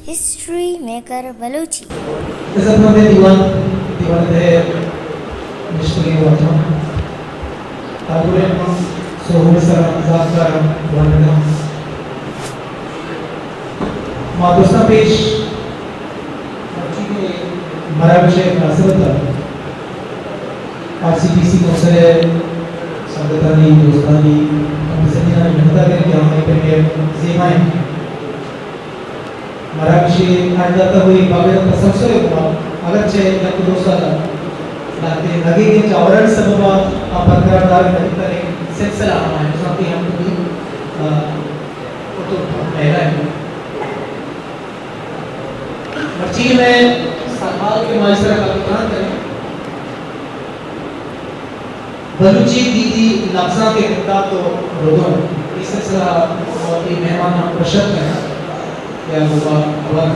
ہسٹری میکر بلوچی۔ عزت مند دیوان، دیوان ءِ تہ ءَ نشتگیں واتر، تاگورے، سوہویں سراں، زانتکاراں، وانندگاں، ما درستاں پیش مراگش ءِ مناسبت ءَ آر سی پی سی کونسل ءِ سنگتانی، دوستانی، ہم پسندیدانی منت ءَ گریں کہ آہاں اے پیم ءَ زیمائیں مراگشے اڈ داتگ ءُ اے باقاعدہ تسلسل ءِ گوما، اگرچہ یک دو سال ءَ لہتے لگیت، چہ آورانی سبب ءَ آ برقرار دارگ نہ بیتگ، لیکن سلسلہ ہما انت، ہم تو بھی، آ، تو پہلا ہے۔ مرچی مئے سرحال کہ ما ایشی ءَ را گپ کناں کنیں۔ بلوچی گیدی لبزانک ءِ بندات ءُ ردوم، اے سلسلہ ءَ وتی مہماناں پرشت کناں یا گوما ہبر۔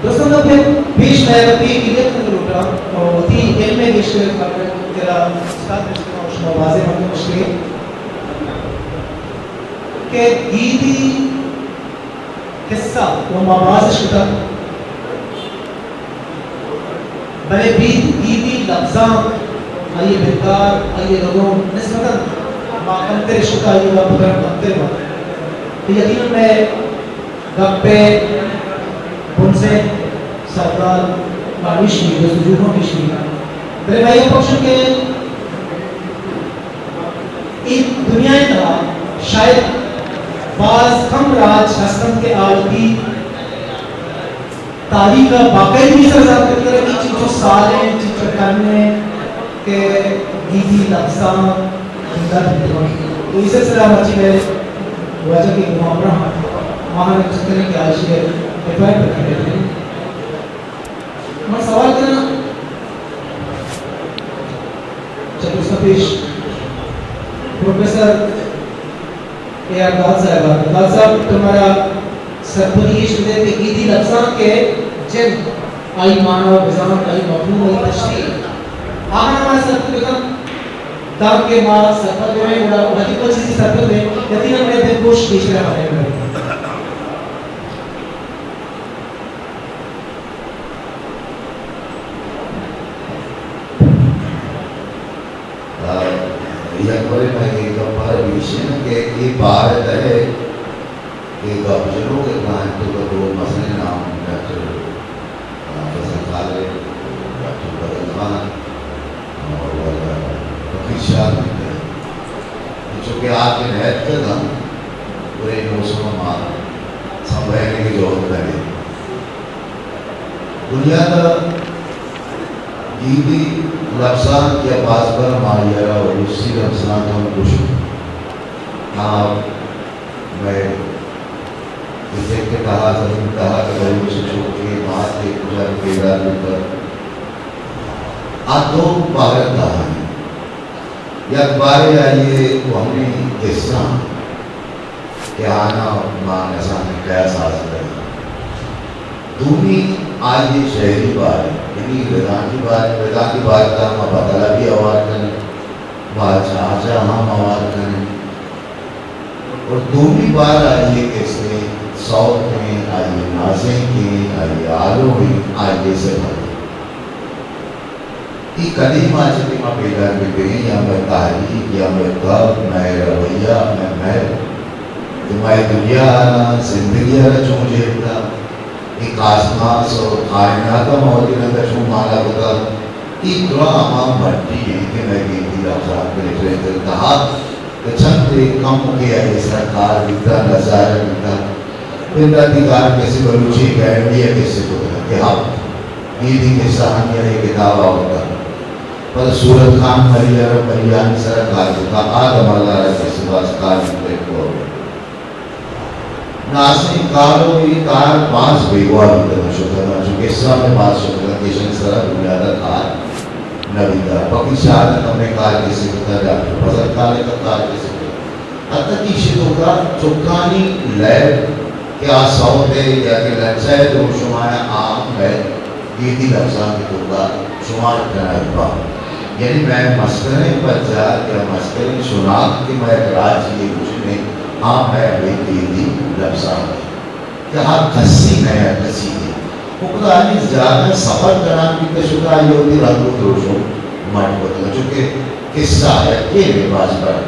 دوستاں، من پیش مئے گپے کلیئر کنگ لوٹاں ءُ وتی علم ءِ گیشتر ءِ خاطر ءَ ترا استاد نشتگاں ءُ شما بازیں مردم نشتگے کہ گیدی قصہ ءُ ما باز اشکتگ، بلے بیت گیدی لبزانک، آئی ءِ بندات، آئی ءِ ردوم نسبتاً ما کمتر اشکتگ، آئی ءِ گپ کنگ کمتر بوت۔ یقیناً مئے گپ ءِ بنزین سرگال ما ہمیش بیت، جستجو ہم ہمیش بیت۔ بلے ما اے پکشن کہ اے دنیا ءِ تہا شاید باز کم راج ہست انت کہ آ وتی تاریخ ءَ باقاعدگی ءِ سر ءَ زانت کنت کہ چنچو سال انت، چنچو قرن انت کہ گیدی لبزانک زندہ بیتگ انت۔ تو اے سلسلہ ءَ مرچی مئے واجہ کہ گوں ہمراہ انت، ما آہاں را جست کنیں کہ آ ایشی ءَ ڈیفائن بہ کنت۔ من سوال کناں چہ درستاں پیش پروفیسر اے آر داد صاحب ءَ۔ داد صاحب، تو مارا سرپدی ایش بدئے کہ گیدی لبزانک ءِ جند، آئی مانا ءُ بزانت، آئی مفہوم، آئی تشریح، آہاں مارا سرپد بکن تاکہ ما سرپد ببیں، گڑا وتی پہ چیزے سرپد بیں، یقیناً مئے دلگوش گیشتر ہمراہ بنت۔ آ، یک برے مئے اے گپ ءَ را بگیشین کہ اے بار ءِ تہ ءَ اے گپ جنوک ءِ تہا انت کہ دو مزنیں نام ڈاکٹر، آ، فضل خالق، ڈاکٹر بدل خان اور فقیر شاد بیتگ۔ چونکہ آ کہ نیتکگ انت، گڑا اے موسم ءَ ما سمبھرینگ ءِ جہد کنیں۔ بنیاد ءَ گیدی لبزانک یا بازبر ما آئی ءَ را بلوچی لبزانک ہم گوش ایں۔ آ مئے ڈسٹرکٹ ءِ تہا، زمین ءِ تہا کہ بلوچ چک ءُ مات ءَ کجا پیداک بوتگ، آ دو بار ءِ تہا انت۔ یک بارے آئی ءِ کوہنیں قصہ انت کہ آناں ما نزانیں کیا ساز کنیں۔ دومی آئی ءِ شعری بار، یعنی ردانکی بار، ردانکی بار ءِ تہا ما بتل ءَ بھی ہوار کنیں، ما چارج ءَ ہم ہوار کنیں۔ اور دومی بار آئی ءِ قصہ سوت ایں، آئی ءِ نازینک ایں، آئی ءِ آلو ایں، آئی ءِ صفت۔ اے کدی ما چہ کہ ما پیداک بہ بیں، یا مئے تاریخ، یا مئے گپ، مئے رویہ، مئے مہر، کہ ما اے دنیا ءَ را، زندگی ءَ را چون جیڑتا، اے کاسماس اور کائنات ءَ ما وتی رنگ ءَ چون مانا کتا، اے دراہ ہما مٹی انت کہ مئے گیدی لبزانک ءِ لٹریچر ءِ تہا کہ چنتے کمکے آئی ءِ سرا کار بیتا، نظارہ بیتا۔ پنڈاتی کار کسے بلوچی اکیڈمی ءَ کسے کتگ کہ ہپت گیدی قصہانی ءَ اے کتاب آورتگ۔ پدا صورت خان مری ءَ را مریانی سرا کار کتگ، آ دمگ ءَ را کسے باز کار بیتگ۔ نازینک کار ءُ اے کار باز بیگواہ بیتگ شتگ، چو قصہ مئے باز شتگ کہ ایشانی سرا بنیاد ءَ کار نہ بیتگ۔ فقیر شاد ءَ کمیں کار کسے کتگ، ڈاکٹر فضل خالق ءَ کار کسے کتگ۔ حتی کہ ایشی توکا چکانی لیب کہ آ سوت ءِ یا کہ لچہ ءِ دروشم ءَ آ مئے گیدی لبزانک ءِ توکا شمار کنگ بنت۔ یعنی مئے مسکریں پجار یا مسکریں شناخت کہ مئے یک راجے ءِ گوشگ ءَ ہاں، ہے ہمے گیدی لبزانک کہ ہر کسی نیا کسی دے۔ او پدا آئی زیادہ سفر کنان بیتہ شتہ، آئی وتی رنگ و دروشم مٹ کتہ۔ چونکہ قصہ ہے، کینے باز برا۔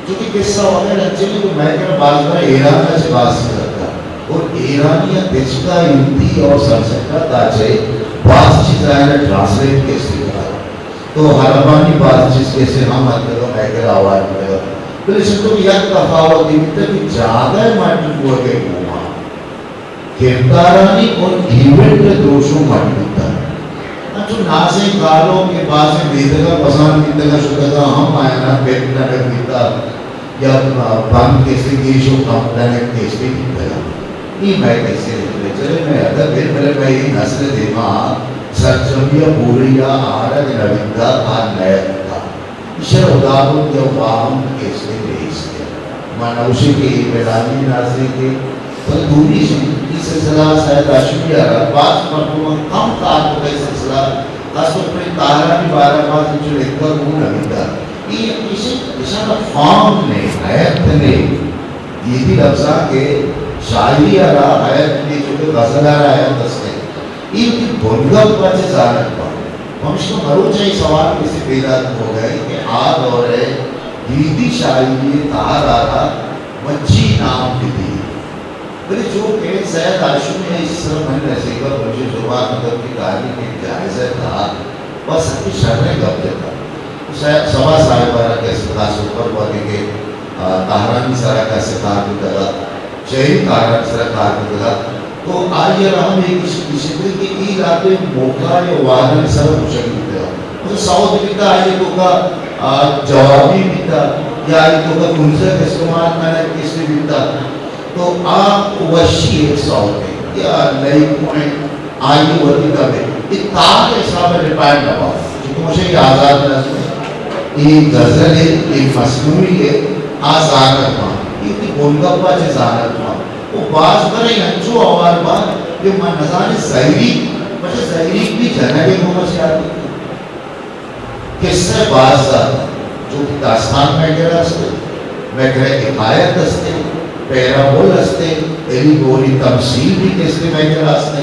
چونکہ قصہ وغیرہ انچیں کہ مئے کرا باز برا ایران ءَ چہ باز چیز اتکہ۔ اور ایرانی ءَ تچکا ہندی اور سنسکرت ءَ چہ باز چیز آئی ءَ ٹرانسلیٹ کیسے کتہ۔ تو عربانی باز چیز کیسے ہم اتکگ، مئے کرا ہوار بوتگ۔ بلے چہ تو یک تفاوتے بیتگ کہ جاگہ مٹ بوگ ءِ گوما کردارانی اور ایونٹ ءِ دروشم مٹ بیتگ۔ انچو نازیں کالو کہ بازیں میتگاں پسان بیتگ ءُ شتگاں ہم آیانا پٹ نہ بیتگ۔ یا بند کیسے گیش و کم کنگ کیسے بیتگ۔ اے مئے کیسے لٹریچر ءِ، مئے ادب ءِ، بلے مئے اے نسل ءِ دیما سرجمی ءَ پوری ءَ آرگ نہ بیتگ، آ نہ اتکگ۔ ایشرا ہدابند یا واہند کیسے نیست۔ ما نہ گوشیں کہ اے بلاہیں نازینکے، بلے دومی چیز، اے سلسلہ سید ہاشمی ءَ را باز مردماں کم کار کتگ، اے سلسلہ خاص طور پر تہرانی بارہ ءَ باز انچو لکھگ ہوں نہ بیتگ۔ اے ایشی، ایشاں را فارم نے، حیت نے۔ گیدی لبزانک ءِ شاعری ءَ را حیت نے، چونکہ غزل ءَ را حیت است۔ اے وتی بنگپ ءَ چہ زانگ بنت۔ پمشکا مروچ ءَ اے سوال کسے پیداک بوگ ءَ کہ آ دور ءِ گیدی شاعری ءِ تہر ءَ را ما چی نام بدئیں؟ بلے چو کہ سید ہاشمی ءَ ایشی سرا منی نزیک ءَ بلوچی زبان ادب کی تاریخ ءِ جائزہ ءِ تہا بس ہمے شریں گپ جتگ۔ سید صبا صاحب ءَ را کسے خاص طور پر وہدے کہ، آ، تہرانی سرا کسے کار کتگ ات، شعری تہرانی سرا کار کتگ ات، تو آئی ءَ را ہم اے گش-، گشتگ کہ اے لہتے موقع یا وہدانی سرا گوشگ بیتگ ات۔ مثلاً سوت بیتگ، آئی ءِ توکا، آ، جوابی بیتگ یا آئی ءِ توکا کنزگ استعمال کنگ کسے بیتگ۔ تو آ وشی ءِ سوتے یا لئیکوئیں آئی ءِ وتی تبے۔ اے تاک ءِ حساب ءَ ڈیپینڈ نہ بات۔ چونکہ مشے اے آزاد نظم ءِ، اے غزل ءِ، اے مثنوی ءِ، آ زانگ بات۔ اے وتی بنگپ ءَ چہ زانگ بات۔ او باز برے انچو ہوار بات کہ من نزانیں زہیریک، پچے زہیریک بھی جنگ ءِ گوما چہ آتی۔ قصہ باز ات، چو کہ داستان مئے کرا است، مئے کرا حکایت است، پیرابل است، ایلیگوری، تمثیل بھی کسے مئے کرا است۔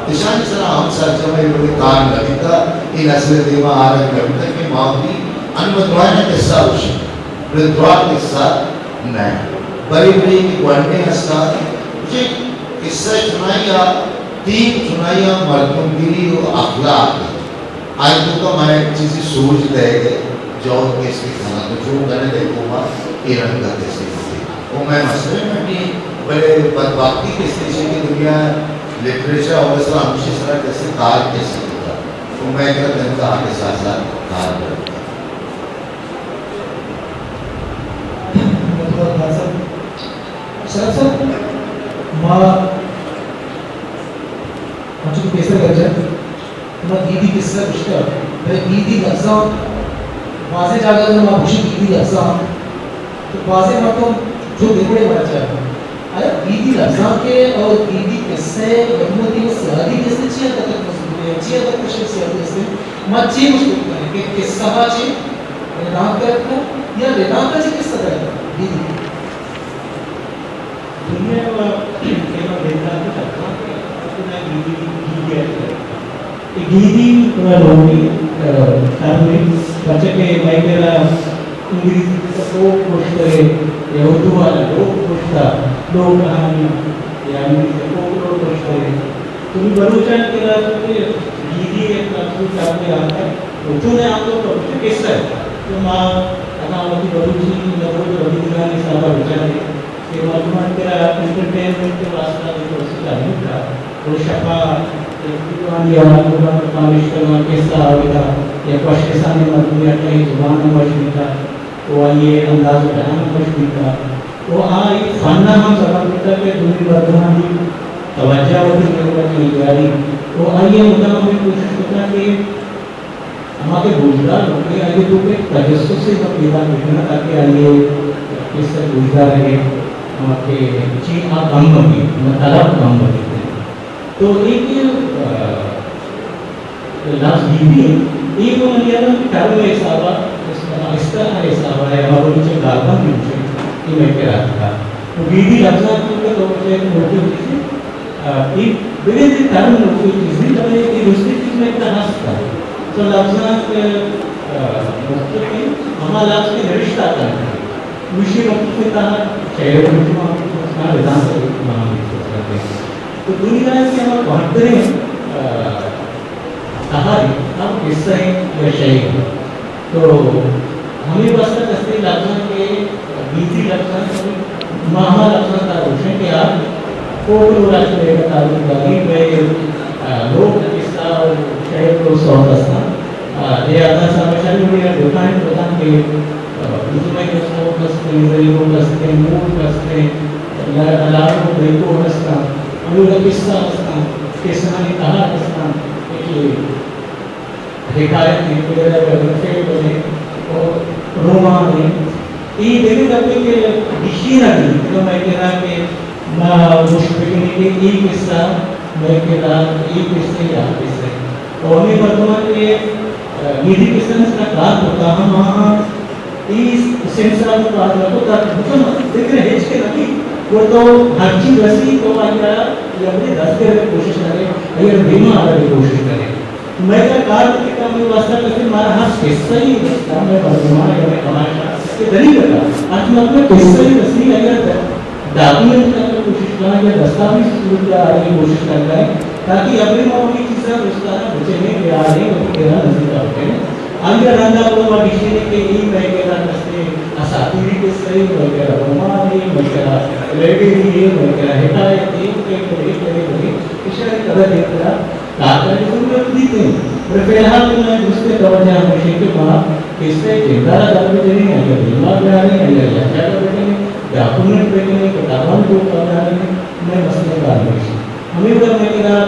اشانی سرا ہم سرجم ءَ اے وڑیں کار نہ بیتگ، اے نسل ءِ دیما آرگ نہ بیتگ کہ ما وتی انو دراہیں قصہ گوشیں، بلے دراہ قصہ نہ۔ برے برے کہ گونڈیں استاد، مجھے قصہ چنائی ءِ تیم، چنائی ءِ مردمگری و اخلاق۔ آئی توکا مئے چیزے سوج دئیگ ءِ جہد کسے کناں، تو چو کنے دئے گوما اے رنگ ءَ کسے کنت۔ او مئے مسئلہ نہ ایں، بلے بدبختی کسے چی کہ دنیا لٹریچر اور اس طرح ہمیشہ سرا کسے کار کسے کتا۔ تو مئے کرا دن کا آگے ساتھ ساتھ کار کرتا۔ شرف صاحب، ما انچو کہ پیسر گرجا، ما گیدی قصہ گوشتہ، بلے گیدی لفظاں بازیں جاگہ ءَ ما گوشی گیدی لفظاں، تو بازیں مردم جو بے وڑے مرچا۔ آیا گیدی لفظاں کے اور گیدی قصہ ءِ مجموعی و سیادی قصہ چیا تک مضبوط ہے، چیا تک کشے سیادی قصہ؟ ما چی مشکل کریں کہ قصہ چی ردانک کرتا یا ردانک چی قصہ کرتا؟ گیدی۔ دنیا ءَ پیما بندات ءَ تکا کہ اپنا گیدی، گیدی ءَ کرتا۔ اے گیدی پدا لوگی، آ، ترمے، پرچہ کہ مئے کرا انگریزی ءَ فوک گوشتہ یا اردو والا لوک گوشتہ، لوک کہانی یا انگریزی ءَ فوک لور گوشتہ۔ تو نی بلوچانی کرا تو کہ گیدی یک لفظ ترمے آتا، تو نے عام طور پر گوشتہ قصہ ہے۔ تو ما اگاں وتی بلوچی نظر و ربیدگانی حساب ءَ بچاریں، کہ مردمانی کرا انٹرٹینمنٹ ءِ واسطہ یک وسیلہ نہ بیتا۔ گڑا شپا یک دیوان یا گڑا پہ پانشتگاں قصہ آورتا، یک وش کسانیں مردمے ءَ ٹہی زبان ہم وش بیتا، و آئی ءِ انداز ءُ بیان ہم وش بیتا۔ و آ یک فن ءَ ہم سبب بیتا کہ دومی مردمانی توجہ وتی نیمگ ءَ چہ جاری۔ و آئی ءَ مدام ہمے کوشش کتا کہ ہما کہ گوشدار لوٹے، آئی ءِ توکا یک تجسسے ما پیداک بکناں، تاکہ آئی ءِ قصہ گوشدارگ ءِ ہما کہ چی آ کم بہ بیت، ہما طلب کم بہ بیت۔ تو اے کہ، آ، لفظ گیدی انت، اے گوں منی یاد انت کہ ٹرم ءِ حساب ءَ، اصطلاح ءِ حساب ءَ، ہما بلوچی ءَ گالبند گوشنت، اے مئے کرا اتکا۔ تو گیدی لبزانک تو کہ تو بچے تو نوکیں چیزے، آ، اے بلے دے ٹرم نوکیں چیزے، بلے اے درستیں چیز مئے تہا ہست۔ تو لبزانک، آ، مختلف ہیں، ہما لبز کہ نوشتہ کنگ۔ نوشی مختلف تہا شعر و نظم ہم، ہم نظام سے ہم تو دنیا کہ ہما بہتریں، آ، تہاری ہم قصہ ہیں یا شعر ہیں۔ تو ہمے واسطہ کسے لبزاں کہ گیدی لبزاں کہ ما ہما لبزاں تہا گوشیں کہ آ فوکلور ءَ چہ دگہ تعلق داری، مئے، آ، لوک قصہ و شعر و سوت استاں۔ آ، اے عطا صاحب شانی وڑی ءَ ڈیفائن کتاں کہ، آ، نظم ءِ سوت ہستیں، ریلوک ہستیں، موڈ ہستیں، ل-، لالو بیکو ہستاں، ہمے وڑا قصہ ہستاں، قصہانی تہا ہستاں کہ حکایت ہیں، وغیرہ وغیرہ، فیبل ہیں، اور رومان ہیں۔ اے دگہ گپے کہ گیشینگ ہیں، کہ مئے کرا کہ ما گوش بکنیں کہ اے قصہ مئے کرا، اے قصہ یا قصہ۔ اور ہمے مردمان کہ، آ، گیدی قصہ سرا کار کرتا ہم آہاں اے سنسار تو کار نہ کرتا، مطلب فکر ہچ کہ نہ تھی، وہ تو ہر چیز رسی تو آئی ءَ اپنے دست کے کوشش کرے، آئی ءَ دیما آرگ ءِ کوشش کرے۔ مئے تہا کار کہ کمیں واسطہ کسے مارا ہر قصہ ہی رستہ، مئے مردمان یا مئے کمائشاں کہ دلیل کا، آج مطلب قصہ ہی رسی، اگر ڈاکومنٹ کرنے کی کوشش کرنا یا دستاویز صورت کا آنے کی کوشش کرنا ہے، تاکہ ابھی ما وہی چیزاں رستہ نہ بچے ہیں، بیاریں، وہی تیرا نزدیک آتے ہیں۔ آئی ءَ رندا گڑا ما گیشینیں کہ اے مئے کرا کسے اساطیری قصہ ہے، مئے کرا رومان ہے، مئے کرا ریڈیری ہے، مئے کرا حکایت ہے، مئے کرا، مئے کرا، مئے کرا، اشارے قدر دیکھ کرا کار کنگ ءِ ضرورت بیت انت، بلے فی الحال تو مئے درستیں توجہ ہمیش انت کہ ما قصہ ءِ جند ءَ را در بجنیں، آئی ءَ دیما بیاریں، آئی ءَ یک جاگہ بجنیں، ڈاکومنٹ بجنیں، کتابانی توکا بیاریں، مئے مسئلہ کار ہمیش انت۔ ہمے وڑا مئے کرا،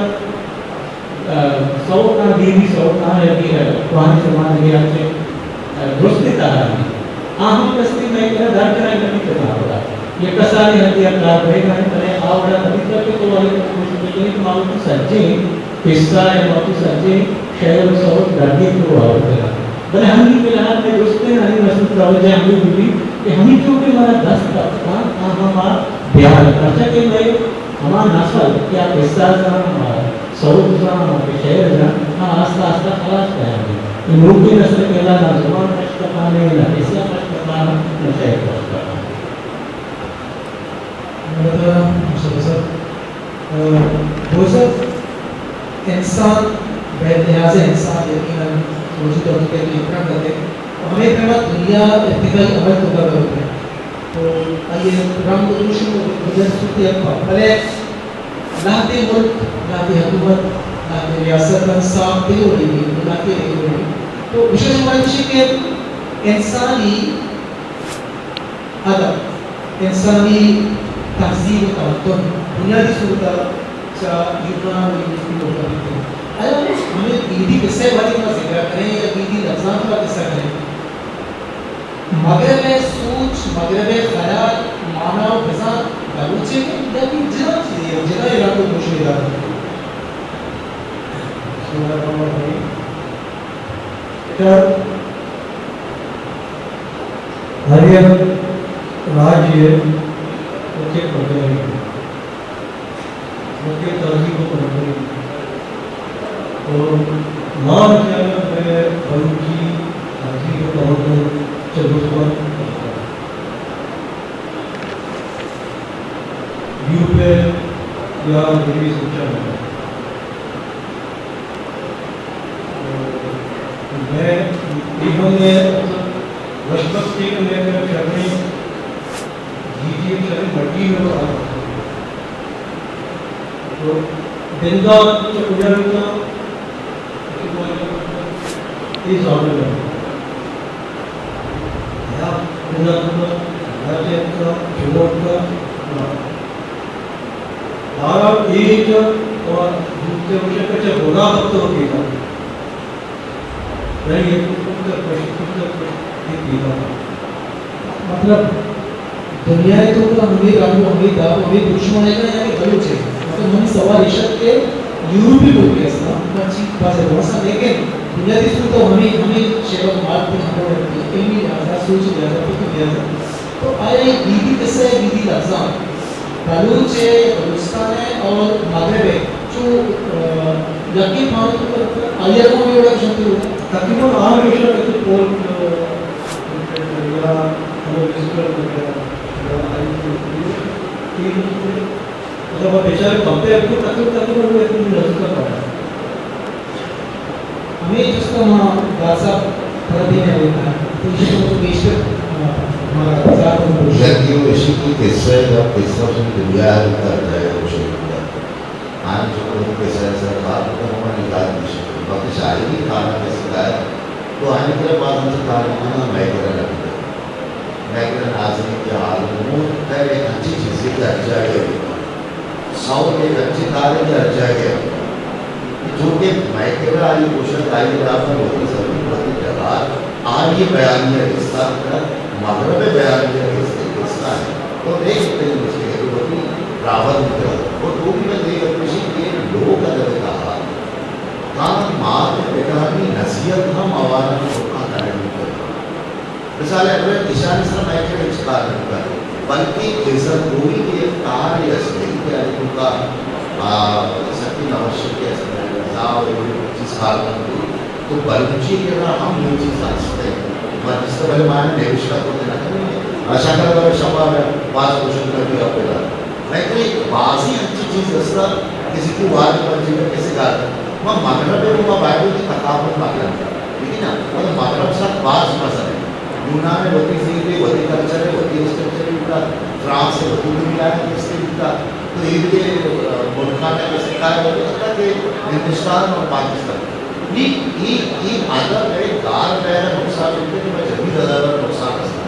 آ، سوتاں، گیدی سوتاں یا کہ کوہنیں زمانگے ءَ چہ، آ، درستیں تہرانی آ ہم کسے مئے کرا در کنگ نہ بیت کتاب ءَ را۔ یک کسانیں حدے ءَ کار بئیگ ءَ انت، بلے آ وڑا نہ بیتگ کہ تو آئی ءَ کوشش بکنئے کہ ما وتی سجہیں قصہ ءَ یا ما وتی سجہیں شعر و سوت گردی ءِ کرا آورتگ انت۔ بلے ہمے فی الحال مئے درستیں ہمے مسئلہ توجہ ہمے بہ بیت کہ ہمینچو کہ مارا دست کپتگ انت، آ ہم ما بیار، پرچا کہ مئے ہما نسل کہ آ قصہ زانت، آ سوت زانت، آ کہ شعر زانت، آ آستہ آستہ خلاص کئیت۔ اے نوکیں نسل کہ ادا نہ زبان پشت کپان انت، نہ قصہ پشت کپان انت، نہ شعر پشت کپان انت۔ منت وارم، مصطفی صاحب۔ ء، بوز صاحب، انسان، بہ لحاظ انسان یقیناً موجود ء کہ ایک رنگ ء ہمے پیما دنیا ارتقائی عمل توکا بروت انت۔ تو آئی ء رنگ و روش و گزر صورت یک پا۔ بلے لہتے ملک، لہتے حکومت، لہتے ریاست انت ساخت دگہ وڑے بیت، لہتے دگہ وڑے بیت۔ تو گوشش ما ایش کہ انسانی ادب، انسانی تہذیب و تمدن بنیادی صورت ء چہ یونان و یونسکو مرتبط انت۔ آیا ہمے گیدی قصہ ء وہدے ما ذکر کنیں یا گیدی لبزانک ء قصہ کنیں، مغرب ء سوچ، مغرب ء خیال، مانا و بزاں بلوچ ء یا کہ جتا چیزے یا جتا رنگ و گوشے دارت؟ بسم اللہ الرحمن الرحیم۔ ادا ہر یک راجے ء وتی پرمپرہ انت، وتی تہذیب و پرمپرہ انت۔ و ما وتی اگر مئے بلوچی تہذیب و تمدن چہ درست بنت، یورپ ء یا دگہ سوچا نہ انت۔ مئے، اے ہم مئے وشبختی کہ مئے کرا شریں گیدی، شریں مٹی نہ بنا۔ تو بندات چہ کجا بیتا؟ اے زانگ ء یا بندات کا، یا چیک کا، جوڑ کا، نہ۔ بارا ایک اور دوسرے مشکل چہ بنا پتو کیتا۔ نہیں، یہ تو کچھ، کچھ، یہ پیدا۔ مطلب، دنیا ء توکا ہمے رنگ و ہمے داب و ہمے دروشم آئیگا یا کہ بلوچ ء؟ مطلب، منی سوال ایش ات کہ یورپی ملک ء استاں، من چی بازیں بحث ء، لیکن بنیادی صورت ء ہمے، ہمے شیوہ مارتی ہمے علمی لحاظ ء، سوچ لحاظ ء، فکر لحاظ ء۔ آیا اے گیدی قصہ ءِ گیدی لفظاں بلوچ ءِ، بلوچستان ءِ اور مغرب ءِ چو، آ، یکیں پانو تو آئی ءَ گوں جوڑا شتے ہو؟ تقریباً آ ہمیشہ کہ پول، آ، یا ہمیں وزیٹر وغیرہ یا آئی ٹی، اگر وہ بیچارے کمتے ہیں، تو تقریباً، تقریباً وہ اتنی نزدیک کا پڑا۔ ہمے جست ءَ ما داد صاحب ترا دیم ءَ لیکاں، تو ایشی ءَ تو گیشتر، آ، مارا وضاحت کن۔ یکے و ایشی کہ قصہ ءِ گپ، قصہ چون دنیا ءَ تر جائے گوشے بوتا۔ آئی چون قصہ ءِ سر کار کتا، ہماری یاد نشی۔ باقی شاعری کار ءَ کسی کار، تو آئی کرا باز انچو کار کنا، مئے کرا نہ کتا۔ مئے کرا نازنین کہ حال نمود، خیر ایک انچی چیزے کہ ہر جاگہ ہوتا۔ سوت ایک انچیں کارے کہ ہر جاگہ ءَ، جو کہ مئے کرا آئی کوشش، آئی راہ پر وتی زمین، وتی ڈگار، آئی بیانیہ رستا کنا، مغرب ءِ بیانیہ رستے، رستا ہے۔ تو دیکھ اتنی مشکل ہے، تو وتی راہ پر نکل۔ اور تو بھی میں دیکھ اتنی کہ لوک ادب ءِ تہا تاں مات ءِ پتانی نصیحت ہم آوارانی چکاں کنگ بوتگ۔ مثال ءَ اگر ایشانی سر مئے کرا ہچ کار نہ کنت، بلکہ عزت گوئی کہ یک کارے است کہ آئی توکا، آ، سکی نوشت کہ است، زاہ و چیز کار کنت، تو بلوچی ءِ کرا ہم یہ چیز است۔ ما جس طرح بلے ما نوشتہ کو نہ کنیں، آشا کر بلے شما باز کوشش کرتی آپ۔ مئے کرا بازیں انچیں چیز است کہ کسی کی وارد پر جیب کسی گار۔ ما مغرب ءَ، ما باید وتی ثقافت مغرب۔ لیکن نا، مطلب مغرب سک باز مزن ہے۔ یونان ءِ وتی زیب ہے، وتی کلچر ہے، وتی اسٹرکچر ہے، بوتا۔ فرانس ءِ وتی دنیا ہے، اس کے بوتا۔ تو یہ بھی، آ، ملکان ہے، کسی کار ہے، ہو سکتا کہ ہندوستان اور پاکستان۔ نی، یہ، یہ ادب ہے، گار پہ نقصان ہوتے کہ میں جدید ادب پر نقصان ہستا۔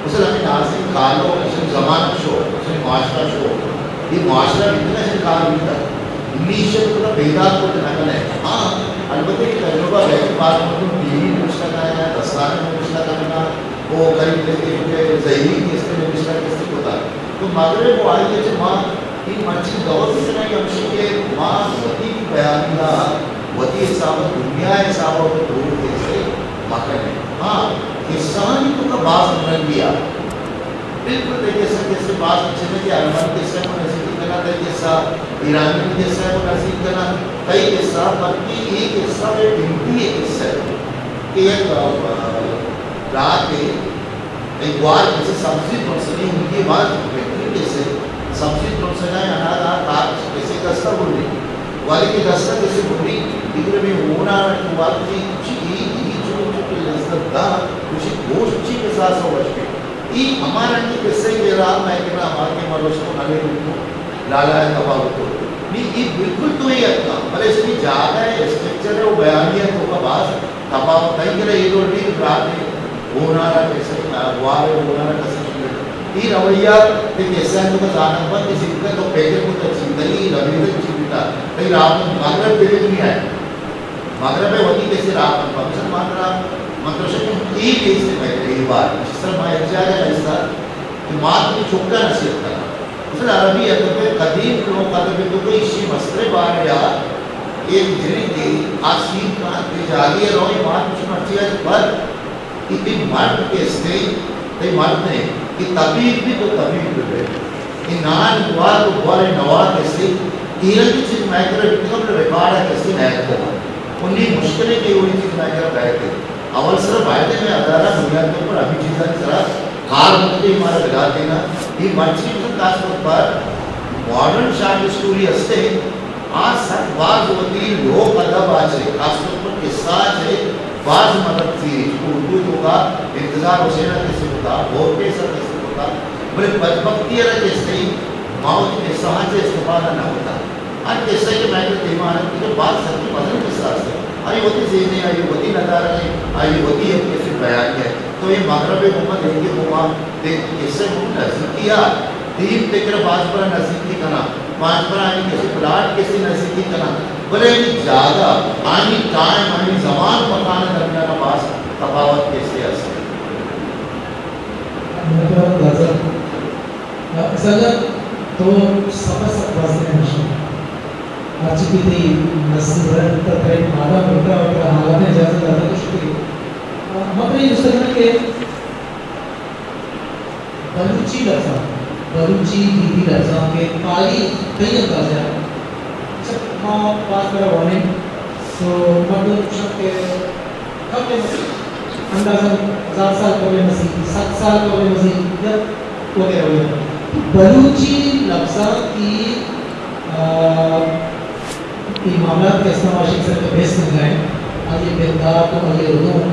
مثلاً ہمے نازنین کالو، مثلاً زمانگ شو، مثلاً معاشرہ شو، یہ معاشرہ اتنا سے کار بیتا، انیشل پورا پیدا کو نہ کنے۔ ہاں، البتہ یہ تجربہ ہے کہ بعض مردم ٹی وی نوشتہ کرنا، دستانے نوشتہ کرنا، وہ غریب کے، کے ذہنی کس کے نوشتہ کس کو ہوتا۔ تو مغرب وہ آئی ہے کہ ماں اے مرچی دور بکنائی ہمشی کہ ما وتی بیانیہ، وتی حساب ءَ، دنیا ءِ حساب ءَ تو دور دیستے مکنیں۔ ہاں، قصہانی توکا باز رنگی آ۔ بالکل تئی قصہ، قصہ باز اچھے نے کہ ارمن قصہ کو نزدیک کنا، تئی قصہ ایرانی قصہ کو نزدیک کنا، تئی قصہ بلکہ یہ قصہ بے بنتی ہے قصہ کہ یک، آ، رات ہے، اے گوار کسے سبزی ترسگی ہوں، یہ بات بہترین کسے سبزی ترسگا ہے، اناگا کار کسے دستا بولی، والی کے دستا کسے بولی، دیگر میں ہونا تو والی چی، چی، چی، چی لذت دا، کسی گوشت چی کے ساتھ سو بچ کے۔ ای ہمارا کی کسے یہ رہا، میں کہنا ہمارے کے مروز کو نلے کو لالا ہے تباہ کو۔ نہیں، یہ بالکل تو ہی اتنا، بلے اس کی جاگہ ہے، اسٹرکچر ہے، وہ بیانیہ تو کا باز تپاوت، تئی کرا اے ڈول ڈیھ براتے، ہونارا کسے، گوارے ہونارا کسے چیئے۔ اے رویہ تے کسے تو کا زانگ بند، کسی کا تو پیکر کو تجزیہ کری، رویہ تے چیز بیتا۔ تئی راہ مغرب دے دنیا ہے۔ مغرب ہے وتی کسے راہ پر مسلمان را مطلب شکل اے بیس سے میں اے بار سر ما ایک جاگہ ایسا کہ مات نے چھوٹا نصیحت کرا۔ مثلاً عربی ادب قدیم لوک ادب تو کوئی اسی مسئلے بارے یا ایک جنی کے آسین کا تے جاگی روئے مات کچھ مرچی آج پر کہ تئی مرد کے استے، تئی مرد نے کہ طبیب بھی تو طبیب بھی بے۔ کہ نان گوار تو گوار نوا کے استے، ایرن کی چیز میں کرے قبل ریکارڈ ہے کسی نایت کرا۔ انی مشکل ہے کہ وہی چیز میں کرا بیٹھ کے۔ اول سر باید ہے میں ادارہ بنیاد کے اوپر ابھی چیزاں سرا کار مدتے ہمارا لگا دینا۔ یہ مرچی مثلاً خاص طور پر ماڈرن شارٹ اسٹوری ہستے، آ سک باز وتی لوک ادب آ چے، خاص طور پر قصہ آ چے، باز مدد تھی، اردو تو کا انتظار حسین کسی کو تھا، بورکیس کسی کو تھا، بلے بدبختی ہے کسی، ما وتی قصہ آ چے استفادہ نہ ہوتا۔ ہر قصہ کہ میں تو دیما ہے، تو باز سچی مزن قصہ ہے۔ آئی وتی ذہن ہے، آئی وتی نظر ہے، آئی وتی ایک کسی بیان ہے۔ تو یہ مغرب ہے، محمد ہندی ہوا، دیکھ قصہ کو نزدیکی ہے، دین فکر باز پر نزدیکی کنا۔ پانچ پر آنی کسی پلاٹ کسی نزدیکی کنا، بلے آنی جاگہ، آنی ٹائم، آنی زمان مکان درمیان باز تفاوت کسی است۔ مطلب نظر، سجا تو سبا سب بازی نشی۔ ہرچی کہ تئی نسل رہتا ترے مادہ بوتا اور ترا حالات اجازت داتا تو شکریہ۔ مطلب یہ دوسرا کہ بلوچی لبزانک، بلوچی گیدی لبزانک ءِ تاریخ تئی اندازہ ءَ؟ اچھا، ما باز برا وانیں تو مردم گوشنت کہ قبل مسیح، اندازہ ہزار سال قبل مسیح، سد سال قبل مسیح یا وغیرہ وغیرہ۔ بلوچی لبزانک ءِ، آ، اے معاملات کہ استاں ما اشی سر کہ بحث کنگا ایں، آئی ءِ بندات و آئی ءِ ردوم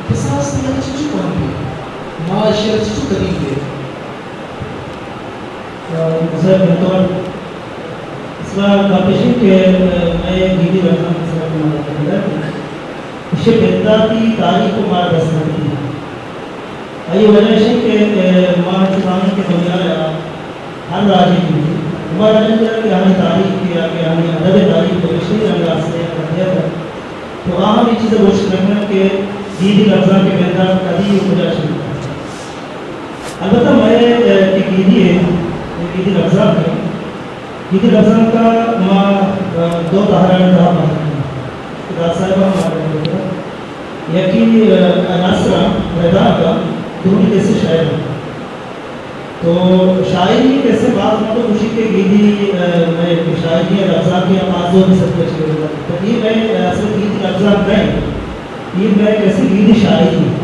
کساس تئی چچو کم بیت؟ ما اشی ءَ چچو قدیم بیت؟ آ، بزرگ منتوار، اصلا کاپیشن کہ، آ، مئے گیدی لبزانک سر کہ ما بندات، اشی بنداتی تاریخ کو مارا دست نہ بیت۔ آئی وجہ اش کہ، آ، ما چنانکہ دنیا ءَ ہر راجے کہ بیت، ہما راج ءِ اندر کہ آہانی تاریخ کہ یا کہ آہانی ادب ءِ تاریخ نبشتہی رنگ ءَ است یا کدی ءَ، تو آ ہم اے چیز ءَ گوشت نہ کننت کہ گیدی لبزانک ءِ بندات کدی و کجا شروع بیت۔ البتہ مئے، اے، کہ گیدی ءِ، اے گیدی لبزانک ءِ، گیدی لبزانک ءَ ما، اے، دو تہرانی تہا بہر کنیں۔ داد صاحب ہم آگاہ کرتگ۔ یکے، اے، نثر ءَ، ردانک ءَ، دومی کسے شئیر ءَ۔ تو شاعری ءِ کسے باز مردم گوشی کہ گیدی، اے، مئے شاعری ءِ لبزانک ءَ پانزدہ ویصد ءَ چہ گندگ۔ تو اے مئے، اے، اصل گیدی لبزانک نہ اِنت۔ اے مئے کسے گیدی شاعری اِنت۔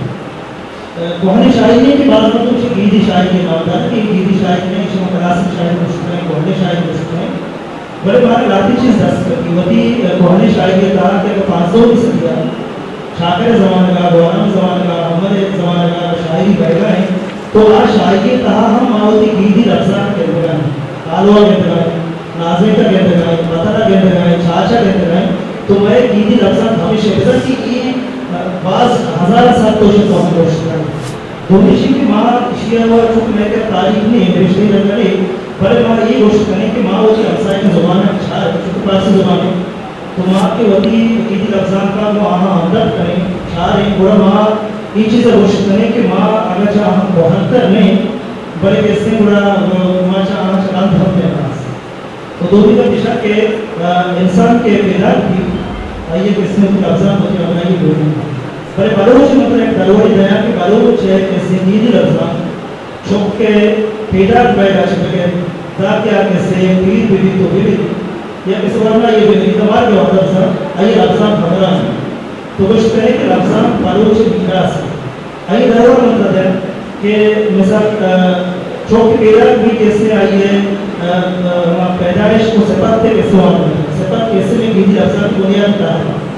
اے، کوہنیں شاعری اِنت کہ باز مردم چہ گیدی شاعری ءَ نام دارنت کہ اے گیدی شاعری نہ اِنت، ایشی ءَ ما کلاسک شاعری گوشت کنیں، کوہنیں شاعری گوشت کنیں۔ بلے مارا لہتے چیز دست کپی۔ وتی، اے، کوہنیں شاعری ءِ تہا کہ پانزدہمی صدی ءَ چاکر ءِ زمانگ ءَ، گوھرام ءِ زمانگ ءَ، محمد ءِ زمانگ ءَ شاعری بئیگا اِنت، تو آ شاعری ءِ تہا ہم ما وتی گیدی لبزانک گندگا ایں، آلو ءَ گندگا ایں، نازینک ءَ گندگا ایں، پتل ءَ گندگا ایں، چاچ ءَ گندگا ایں، تو مئے گیدی لبزانک ہمیش اِنت، بزاں کہ اے باز ہزار سال تو ایشی ءَ کوہن گوشتگ۔ دومی چیز کہ ما ایشی ءَ چونکہ مئے کرا تاریخ نہ اِنت، نبشتہی رنگ ءَ نہ اِنت، بلے ما اے گوشت کنیں کہ ما وتی ہمساہگیں زباناں چاریں، چونکہ فارسی زبان اِنت۔ تو ما کہ وتی گیدی لبزانک ءَ گوں آہاں ہمدرد کنیں، چاریں، گڑا ما اے چیز ءَ گوشت کنیں کہ ما اگاں چہ آہاں کوہنتر نہ ایں، بلے کسے گڑا ما چہ آہاں چہ رند ہم نہ ایں۔ تو دومی گپ ایش اِنت کہ، آ، انسان کہ پیداک بیت، آئی ءَ کسے وتی لبزانک وتی ہمراہی لوٹیت۔ بلے بلوچ ءَ مطلب یک دروری دیاں کہ بلوچ ءِ کسے گیدی لبزانک چک ءِ پیداک بئیگ ءَ چہ بگر، تاکہ آ کسے پیر بہ بیت و بہ بیت، یا کسے ورنایے بہ بیت، مارگ ءِ وھد ءَ بزاں آئی ءَ لبزانک ہمراہ اِنت۔ تو گوشت کنے کہ لبزانک بلوچ ءِ میراث اِنت۔ آئی ءِ درور من ترا دیاں کہ مثال، آ، چک پیداک بیت کسے آئی ءِ، آ، آ، ہما پیدائش کو صفت ءِ کسے وانگ بیت۔ صفت کسے مئے گیدی لبزانک ءِ بنیادی تہر اِنت۔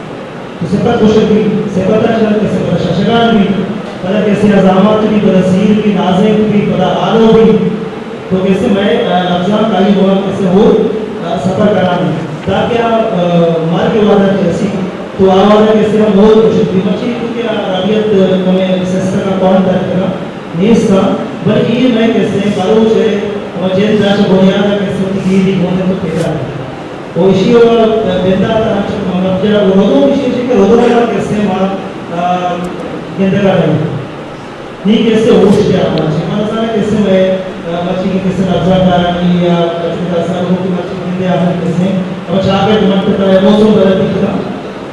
تو صفت گوشگ بیت، صفت ءَ چہ کہ صفت ءِ ششگان بیت، پدا کسے ءَ زامات بیت، پدا سیر بیت، نازینک بیت، پدا آلو بیت۔ تو کسے مئے، آ، لبزانک آئی ءِ گوما کسے ہور، آ، سفر کنان اِنت۔ تاکہ آ، آ، مارگ ءِ وھد ءَ کہ رسیت، تو آ وھد ءَ کسے ہم ہور گوشگ بیت۔ مرچی کیونکہ آ ربیت، آ، کمے سسٹم ءَ کوہن تر کنگ ءَ نیست اَنت، بلے اے مئے کسے بلوچ ءِ ہما جند ءَ چہ بنیاد ءَ کسے وتی گیدی گون اِنت تو پیداک اِنت۔ و ایشی ءِ بندات ءَ انچو مطلب کہ ردوم ایشی ءَ چہ کہ ردوم ءَ کسے ما، آ، گندگ ءَ نہ ایں۔ نی کسے ہوش کہ آ مرچی۔ ما نزاناں کسے مئے، آ، مرچی کہ کسے لبزانکارانی یا بچوں داسا لوگوں کی مرچی گندے آہاں کسے۔ اب چاکر مٹ تھا موسم بدل بیتا۔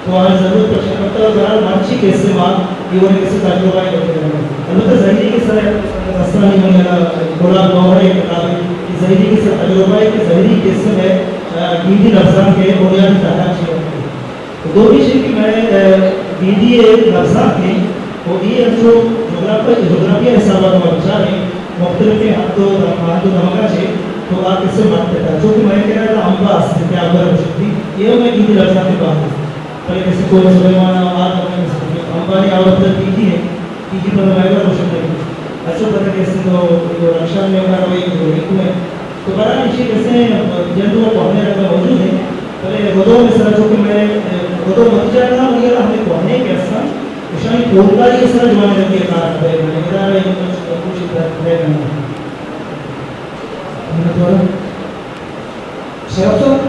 تو آئی ضرورت پر شکر تو بہرحال مرچی کسے ما یہ وڑیں کسے تجربہ ءَ کرتے ہیں۔ البتہ زہیری کسہ ءَ دستانی من یلا گلاب گوہر ءِ کتاب ءَ کہ زہیری کسہ تجربہ ءَ کہ زہیری کسہ ءَ، آ، گیدی لبزانک ءِ بنیادی تہر چی اِنت۔ تو دومی چیز کہ مئے، آ، گیدی ءِ لبزانک اِنت، و اے انچو جغرافی، جغرافی ءِ حساب ءَ ما بچاریں، مختلفیں حد و دم-، حد و دمگاں چہ تو آ کسے مٹ تھا۔ چونکہ مئے کرا امب است کہ آ گورا گوشتی، اے مئے گیدی لبزانک ءِ بہر اِنت۔ بلے کسے کوہ سلیمان ءَ آ دمگ است۔ امبانی آ وقت ءَ تیگی اِنت، تیگی پدا مئے گورا گوشگ بیت۔ اچو پدا کسے تو، تو رکشان میں ہوگا، تو ایک دو ایک میں۔ تو بہرحال ایشی کسے جند و کوہنیں رنگ موجود اِنت، بلے ردوم ءِ سرا چونکہ مئے ردوم وتی جاگہ ءَ، منی ہیال ءَ ہمے کوہنیں کہ است اَنت، ایشانی پورکاری ءِ سرا جوانیں رنگے کار نہ بئیگ ءَ اِنت، ادا را اے مطلب کوشش در نہ بئیگ ءَ اِنت۔ منتوار۔ شرف صاحب،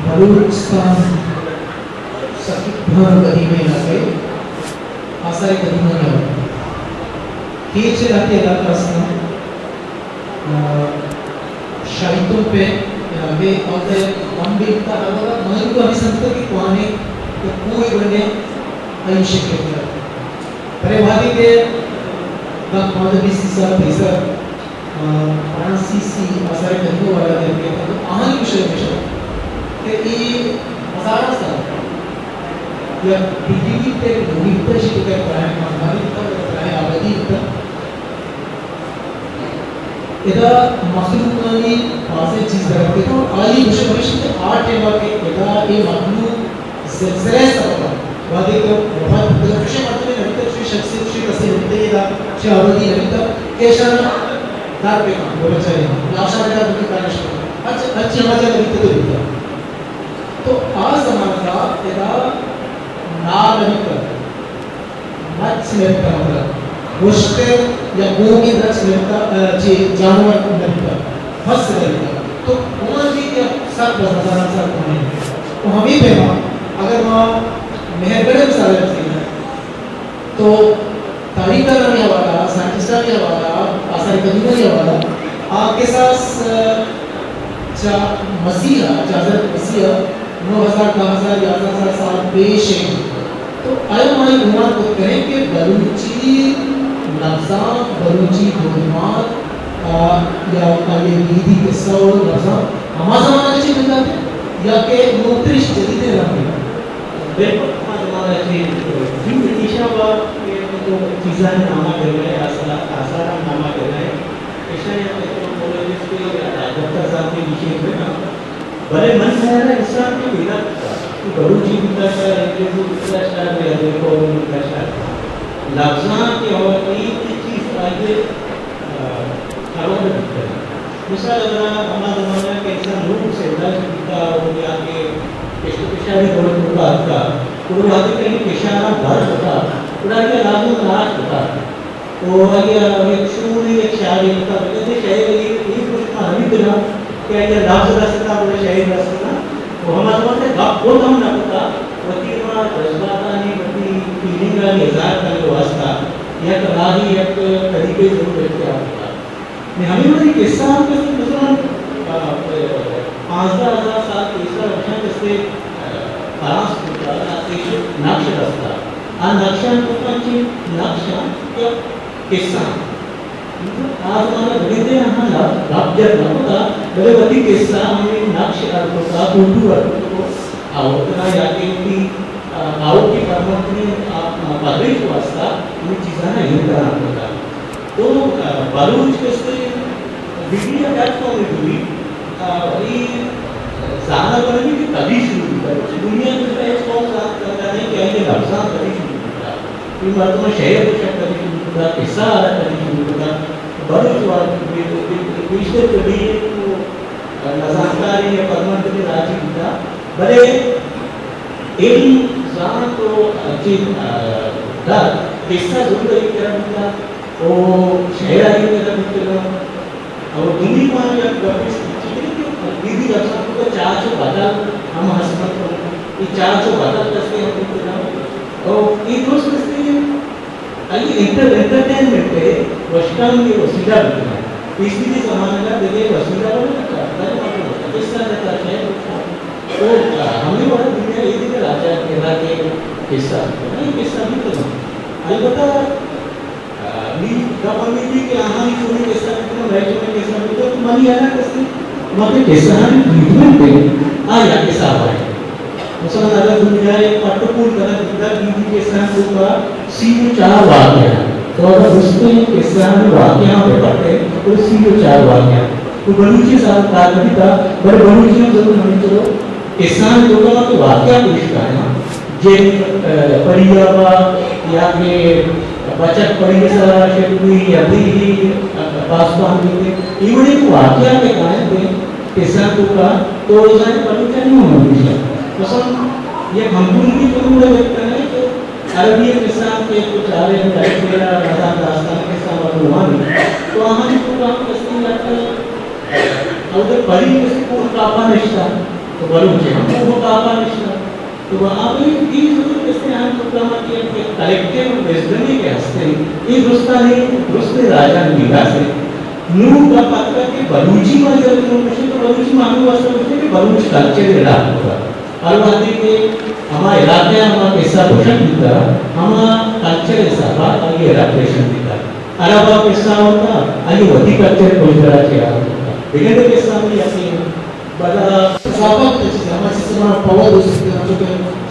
بلوچستان سکیں پرانا قدیمیں علاقہ اے، آثار قدیمہ ءِ کیچ علاقہ، علاقہ است اَنت۔ آ، شاہی تمپ ءَ، آ، ہمے وھد ءَ یک بمبے بیتا، ہر وھد ءَ مہلوک ہمے سمجھتا کہ کوہنیں یک کوہے بنے آئی شکل ءَ۔ بلے وھدے کہ داں پانزدہ بیست سال پیسر، آ، فرانسیسی آثار قدیمہ والا دیر کیت، تو آہانی گوشگ ہمیش انت کہ اے ہزاراں سال یک پیری بیت، یک نوری بیت، ایشی توکا یک بلاہیں خاندانے بیت، یک بلاہیں آبادی بیت۔ ادا مخلوقانی بازیں چیز در اتکگ انت اور آئی گوشگ ہمیش انت کہ آ ٹائم ءَ کہ ادا اے مخلوق زلزلہ ءِ سبب ءَ وہدے کہ وفات بوتگ، چوشیں مردمے نہ بیتگ، چوشیں شخصے، چوشیں کسے نہ بیتگ، ادا چہ آبادی نہ بیتگ کہ اشاں در بکن، بچارے لاشاں ادا بکن کارش کن۔ ہرچ-، ہرچی ہما جاگہ بیتگ تو بیتگ۔ تو آ زمانگ ءَ ادا ناہ نہ بیتگ۔ مچ نبیتگ، مطلب، گوشتر یا گوکیں درچک نبیتگ، آ، چی جانور نبیتگ، پس نبیتگ۔ تو اوان بھی کہ سر بس ہزاراں سال پرانے۔ تو ہمے پیما اگر ما مہرگڑھ ءِ مثال ءَ بزیریں تو تاریخ دانانی حوالہ، سائنٹسٹانی حوالہ، آثار قدیمہ ءِ حوالہ، آ کساس، آ، چہ مسیح ءَ، چہ حضرت مسیح ءَ نو ہزار، دہ ہزار، یازدہ ہزار سال پیش انت۔ تو آیا ما اے گمان کت کنیں کہ بلوچی لبزانک، بلوچی دودمان، آ، یا آئی ءِ بیدی قصہ و لبزانک ہما زمانگ ءَ چہ بندات انت یا کہ نوکتر ایشی جدیدیں رنگ انت؟ بالکل ہما زمانگ ءَ چہ بندات انت۔ ایشاں با کہ تو چیزانی نام ءَ گرگ ءَ ئے، آثار، آثارانی نام ءَ گرگ ءَ ئے۔ ایشانی ہم ایتھنوپولوجسٹ یا دکتر صاحب کے گیشینت بہ کنت۔ بلے من خیال ءَ انسان کہ پیدا کتا، کہ بلوچی بوتا شاید، انگریزی بوتا شاید، یا دگہ قوم بوتا شاید، لبزانک کہ ہو، اے چیز آئی ءَ، آ، پرورد بوتا۔ مثال اگر ہما زمانہ کہ انسان نوک سے داشت بوتا، یا کہ کشت و کشاری دور توکا آتا، گڑا وہدے کہ کشارا بھر کتا، گڑا آئی ءَ لازم تلاش کتا۔ و آئی ءَ یک شعورے، یک شاعرے کتا، بلے شاعر ءَ اے، اے گوشت ما نہ بیتگاں کہ آئی ءَ لفظ رستہ، بلے شاعر رستہ۔ و ہما زمان ءَ گپ کت ہم نہ کتا، وتی ہما جذباتانی، وتی فیلنگانی اظہار کنگ ءِ واسطہ یک راہے، یک طریقے ضرور اختیار کتا۔ نی ہمے وڑی قصہ ہم کسے مثلاً، آ، پانزدہ ہزار سال پیسر ہمیشاں کسے، آ، فرانس بوتا، آ، نقش رستا۔ آ نقشاں توکا چی نقشاں یا قصہ۔ آ زمانہ بگندے آہاں لب، لب جت نہ کتا، بلے وتی قصہ ہمے نقش اڈ کتا، فوٹو اڈ کتا، آ وقت نا یا کہ وتی، آ، آؤکی پرمٹ نے، آ، آ، پبلک واسطہ ہمے چیزاں ایر کنان کتا۔ تو، آ، بلوچ کسے ڈگری یا پلیٹ فارم دوری، آ، ای زانگ کنگی کہ کدی شروع بیتا۔ دنیا میں تو ایک قوم زانگ کرتا نہیں کہ آئی لفظاں کدی شروع بیتا۔ اے مردم شعر گوشگ کدی شروع کتا، قصہ آرگ کدی شروع کتا۔ بلوچ وار بے-، بے-، بیشتر تو ڈی اے کو نزانکاری یا پرمٹ کے راجی بوتا، بلے علم زانت و چیز، آ، در قصہ ضرور ایک طرح بوتا، او شعر آئی طرح بوتا۔ اور دومی پانی یک گپے چیزے کہ بیدی لفظاں کو چاچ و بدل ہم ہست انت۔ اے چاچ و بدل کسے ہم بیت نہ۔ اور اے درست کسے آئی انٹر-، انٹرٹینمنٹ ءِ گوشتن ءِ وسیلہ بیت نہ۔ پیسریگیں زمانگ ءَ دگہ وسیلہ نہ بیت، نہ بیت، قصہ نہ بیت، شعر بیت۔ تو ہمے وڑ دنیا اے دگہ راجا کہ قصہ بیت نہ، اے قصہ بیت نہ۔ البتہ نی گپ ہمے بیت کہ آہانی چونیں قصہ بیتگ، مئے چونیں قصہ بیتگ، تو منی الگ کسے، ما کہ قصہانی ٹریٹمنٹ ایں، آ یک حساب ءَ۔ مثلاً اگر دنیا ءَ پٹ ءُ پول کنگ بیتگ، بیدی قصہانی توکا سی ءُ چار واقعہ، تو اگر درستیں قصہانی واقعہ بہ پٹے، تو سی ءُ چار واقعہ۔ تو بلوچی حساب کار نہ بیتا، بلے بلوچی ہم ضرور ہمینچو قصہانی توکا ما کہ واقعہ پیش کایاں۔ جن، آ، پڑی ءَ با یا کہ بچک پڑی ءِ سرا شت بی یا بی ہی، آ، پاسبان بیتے۔ اے وڑیں واقعہ کہ کائنت قصہ توکا تو زاہر بلوچانی ہم ہمیشہ۔ مثلاً یک ہمگونگی تو مورا گپتنے کہ عربی قصہ کہ تو چارے میں عربی ہزار داستان قصہ مردمانی تو آہانی توکا ہم کسی یک، آ، اودے پڑی کسی کو کاپا نشتا تو بلوچے ہم کو کاپا نشتا۔ تو آ بلے اے ضرور کسے آں تو کما کہ یک کلیکٹیو وزڈمے کہ ہستے، اے درستانی، درستیں راجانی میراث ہے۔ نوں گپ آتکا کہ بلوچی ما اگر کنوں کشے تو بلوچی ما ہمے واسطہ کشے کہ بلوچ کلچر اڈاپٹ کتا۔ ہر وہدے کہ ہما علاقہ ءَ ہما قصہ گوشگ بیتا، ہما کلچر ءِ حسابا آئی اڈاپٹیشن بیتا۔ عرب ءِ قصہ ہوتا، آئی وتی کلچر کلچر ءَ چہ آ ہوتا۔ دگہ دگہ قصہ ہم یقین بدلا۔ ثقافت ءِ چیز، ہماری سسٹم ءَ پاور دو سکتے ہیں، چونکہ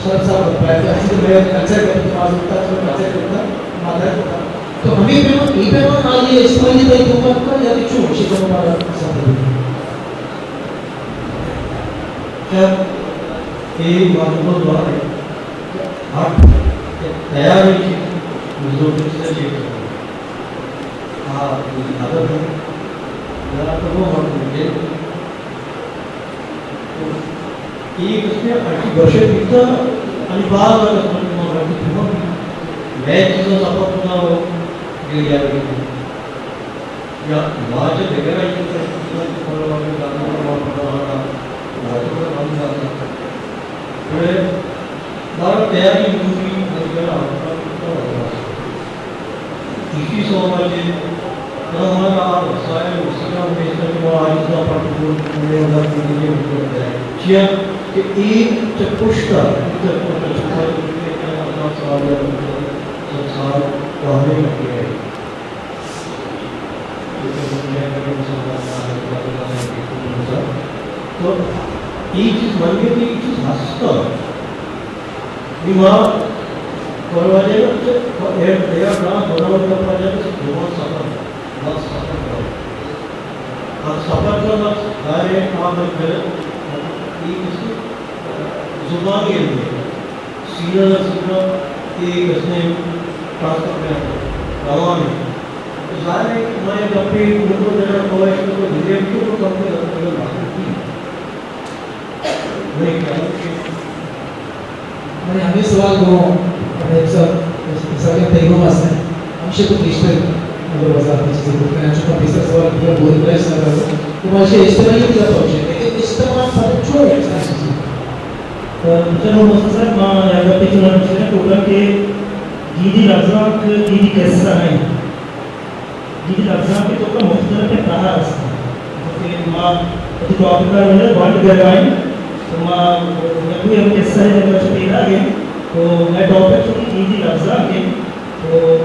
شرف صاحب بتایا کہ اسی سے میرا کلچر کا اتخاذ ہوتا ہے، تو کلچر ہوتا ہے، مادر ہوتا ہے۔ تو ہمیں پیمان، یہ پیمان آگے اجتماعی طریقوں پر ہوتا ہے یا کہ چون شکل ہمارا ساتھ ہے؟ خیر، یہ معلومات بہت ہے۔ ہر تیاری کی مزدور سے چیز آ، عادت ہے۔ ذرا تو وہ مت مجھے۔ تو ایک اس میں اچھی بشر اتنا انبار والا سمجھ میں آتا ہے کہ میں چیزوں سفر ہوتا ہو، جو یاد رکھتا ہوں۔ یا واجہ دگہ ءَ اے چیز ءَ استعمال کنگ ءَ دانا، ما پدا آنا واجہ ءَ ہم دانا۔ بلے بارہ تیاری ضروری ہے، اگر آپ کا کتنا ہوگا۔ اسی سوال ہے، ہمارا وسائل، وسیلہ ہمیشہ کہ وہ آج کا پروٹوکول میں اندر کے لیے مطلب ہے۔ چیا کہ ایک چکشتا، ایک چکشتا، اللہ سال، سال پہلے لگے ہیں۔ تو اے چیز من گپت، اے چیز ہست۔ نی ما پرواجہ نا، اے، اے نا بناوت کا پرواجہ نا، بہت سفر، بہت سفر کرو۔ اور سفر کا مقصد ظاہر ہے، آپ لوگ غلط، اے چیز زبان کے لیے۔ سیدھا نہ سیدھا ایک اس نے ٹرانسفر میں آتا ہے، روان ہے۔ تو ظاہر ہے کہ ہمارے گپے گروپ کو دینا، خواہش کو تو دھیرے بھی تو کم سے کم بات کی۔ میں کیا بنے ہمیں سوال کو، ہمیں سب، سب کے تیگو مست ہیں۔ ہم سے تو پیشتر اگر وضاحت چیزیں کو کرنا چاہتا، پیشتر سوال کیا بہت بڑا حصہ رہا۔ تو ماشی اجتماعی بھی جاتا ہو، لیکن اجتماع پر چھوڑ ایسا چیزیں۔ چلو مختصر، ما یک گپے چوناہا گوشتگ ٹوٹل کہ گیدی لبزانک گیدی قصہ نہ انت۔ گیدی لبزانک ءِ توکا مختلف تہر است انت۔ کہ ما وتی ٹاپک ءَ بنڈ بیگ ءَ ایں، تو ما یک دوئیں ہم قصہ ءِ جنگ ءَ چہ پیداگ ایں، تو مئے ٹاپک چونکہ گیدی لبزانک انت، تو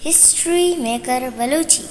ہسٹری میکر بلوچی۔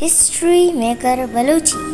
ہسٹری میکر بلوچی۔